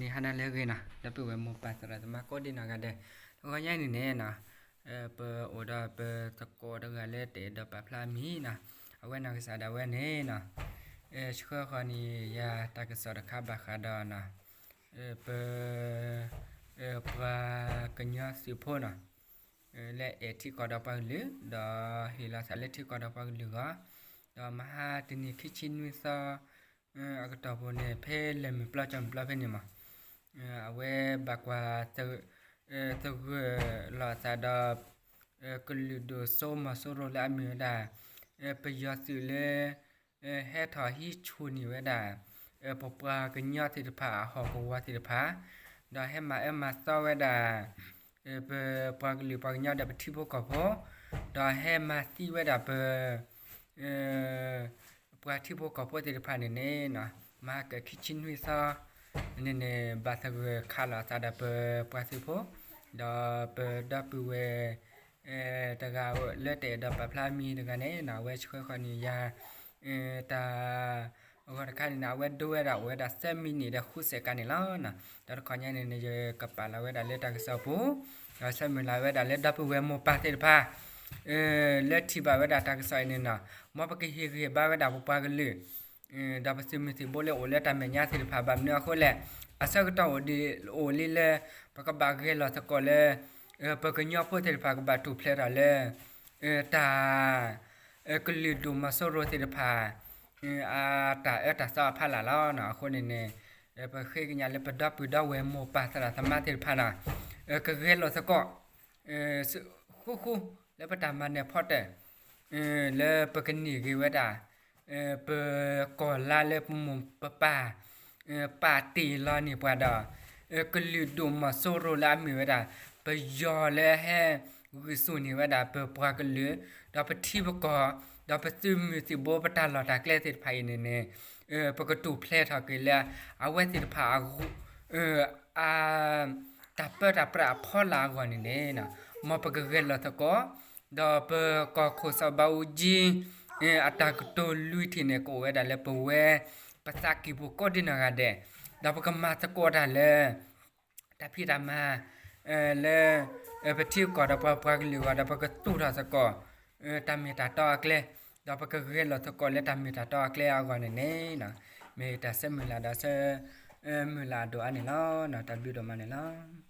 န့ၣ် ဟါနၤလၢအဂ့ၤနီၤ, ဒီပုၢ်ဝဲၢ်မိၢ်ပၢ်သရၣ်သမါကိးဒံနီၢ်ဂၤဒဲး, တဂီၤညါအံၤန့ၣ်န့ၣ်နီၤ, ပအိၣ်ဒီးပသကိးတဂၤလၢတအဲၣ်ဒိးပာ်ဖျါအမံၤနီၤ, အဝဲနီၢ်ကစၢ်ဒၣ်ဝဲန့ၣ်နီၤ, ဆှၢဃီၤန့ၢ်ယၤတၢ်ကစီၣ်တခါဘၣ်ဃးဒီးနီၤ, ပ ပှၤကညီသုးဖိနီၤ, လၢအဲၣ်ထံကီၢ်ဒီးပှၤကလုာ်, ဒီးဟ့ၣ်လီၤသးလၢထံကီၢ်ဒီးပှၤကလုာ်အဂီၢ်, ဒီးမဟါတနံၤခံဆံနွံသီ အကတီၢ်ပူၤန့ၣ် ဖဲလဲၤမုၢ်ပျီကၠီမုၢ်ပျီဖဲန့ၣ်မး, အဝဲဘၣ်ကွၢ်သဂၢၢ်လီၤအသးဒီး ကလုာ်ဒိၣ်စိမီၤစိရိၤလၢအမ့ၢ်ဝဲဒၣ် ပယီၤသုးလၢ ဟဲထီၣ်ဟံးဆူၣ်န့ၢ်ဝဲဒၣ် ပပှၤကညီသ့ၣ်တဖၣ်အဟီၣ်ကဝီၤသ့ၣ်တဖၣ်, ဒီးဟဲမၤအၢမၤသီဝဲဒၣ် ပပှၤကလုာ်ပှၤကညီဒီးပထံဖိကီၢ်ဖိ, ဒီးဟဲမၤသံဝဲဒၣ်ပ ပှၤထံဖိကီၢ်ဖိသ့ၣ်တဖၣ်န့ၣ်န့ၣ်, မဟါကခံဆံနွံသီန့ၣ်န့ၣ် ဘၣ်သဂၢၢ်ခးလီၤအသးဒီးပပှၤသုးဖိ, ဒီးပဒီပုၢ်ဝဲၢ် တဂၤလၢတအဲၣ်ဒိးပာ်ဖျါမံၤတဂၤန့ၣ်နီၤ, အဝဲဆှၢဃီၤန့ၢ်ယၤ တၢ် အဂီၢ်တခါန့ၣ်န့ၣ် အဝဲဒိဝဲဒၣ်အိၣ်ဝဲဒၣ်သၢမံးနံးဒီးဃုစဲးကါန့ၣ်လီၤ. ဒီးတခီညါန့ၣ်န့ၣ် ယကပာ်လီၤဝဲဒၣ်လၢတၢ်ကစီၣ်ပူၤ, ဒီးဆၢမုၢ်လၢ်ဝဲဒၣ်လၢဒီပုၢ်ဝဲၢ်မိၢ်ပၢ်သ့ၣ်တဖၣ် လၢထံၣ်ဘၣ်ဝဲဒၣ်တၢ်ကစီၣ်အံၤန့ၣ်နီၤ, မ်ပကဟ့ၣ်ဂံၢ်ဟ့ၣ်ဘါဝဲဒၣ်ပပှၤကလုာ် ဒီးပသုးမုၢ်သံၣ်ဘိလၢအိၣ်လၢတၢ်မဲာ်ညါသ့ၣ်တဖၣ်ဘၣ်မနုၤအဃိလဲၣ်, အဆၢကတီၢ်အိၣ်လံလၢ ပကဘၣ်ဂဲၤလီၤသကိးလၢ ပကညီဖိသ့ၣ်တဖၣ်ကဘၣ်ထူၣ်ဖျဲးထီၣ်လၢ တၢ် ကလုာ်ဒိၣ်မီၤစိရိၤသ့ၣ်တဖၣ် အတၢ်အၢတၢ်သီအဖီလာ်လီၤ. အဃိန့ၣ်န့ၣ် ပဃ့ကညးလၢပဒီပုၢ်ဒီဝဲၢ်မိၢ်ပၢ်သရၣ်သမါသ့ၣ်တဖၣ်နီၤ ကဂဲၤလီၤသကိး ဃူဃူ လၢပတၢ်မၤနၢၤဖီတၢၣ် လၢပကန့ၢ်ဂ့ၤဝဲဒၣ် ပကီၢ်လါလၢပမိၢ်ပပၢ် ပာ်တ့ၢ်လီၤန့ၢ်ပှၤဒီး ကလုာ်ဒိၣ်မီၤစိရိၤလၢအမ့ၢ်ဝဲဒၣ် ပယီၤလၢဟဲဂုာ်ဆူၣ်န့ၢ်ဝဲဒၣ်ပပှၤကလုာ် ဒီးပထံပကီၢ် ဒီးပသုးမုၢ်သံၣ်ဘိပတၢ်လီၢ်တၢ်ကျဲသ့ၣ်တဖၣ်အံၤန့ၣ်န့ၣ် ပကထူၣ်ဖျဲးထီၣ်က့ၤလၢ အဝဲသ့ၣ်တဖၣ် အ တၢ်ပၢတၢ်ပြးအဖီလာ်အဂီၢ်န့ၣ်န့ၣ် မ်ပကဂဲၤလီၤသကိး ဒီးပကီၢ်ခိၣ်စီၤဘးအူကၠံ အတၢ်ကတိၤလွံၢ်ထံၣ်န့ၣ် ကအိၣ်ဝဲဒၣ်လၢပဝဲ ပသးကံၢ်ပူၤကိးဒံနီၢ်ဂၤဒဲး, ဒီးပကမၤသကိးတၢ်လၢ တၢ်ဖံးတၢ်မၤ လၢ ပထံပကီၢ်ဒီးပပှၤကလုာ်အဂီၢ် ဒီးပကသူၣ်ထီၣ်သကိး တၢ်မ့ၢ်တၢ်တီအကျဲ, ဒီးပကဂဲၤလီၤသကိးလၢတၢ်မ့ၢ်တၢ်တီအကျဲအဂီၢ်န့ၣ်န့ၣ်, မ့ၢ်တၢ်ဆၢမုၢ်လၢ်ဒီးဆၢ မုၢ်လၢ်အဒိၣ်အါန့ၣ်လီၤ. တၢ်ဘျုးဒိၣ်မးန့ၣ်လီၤ.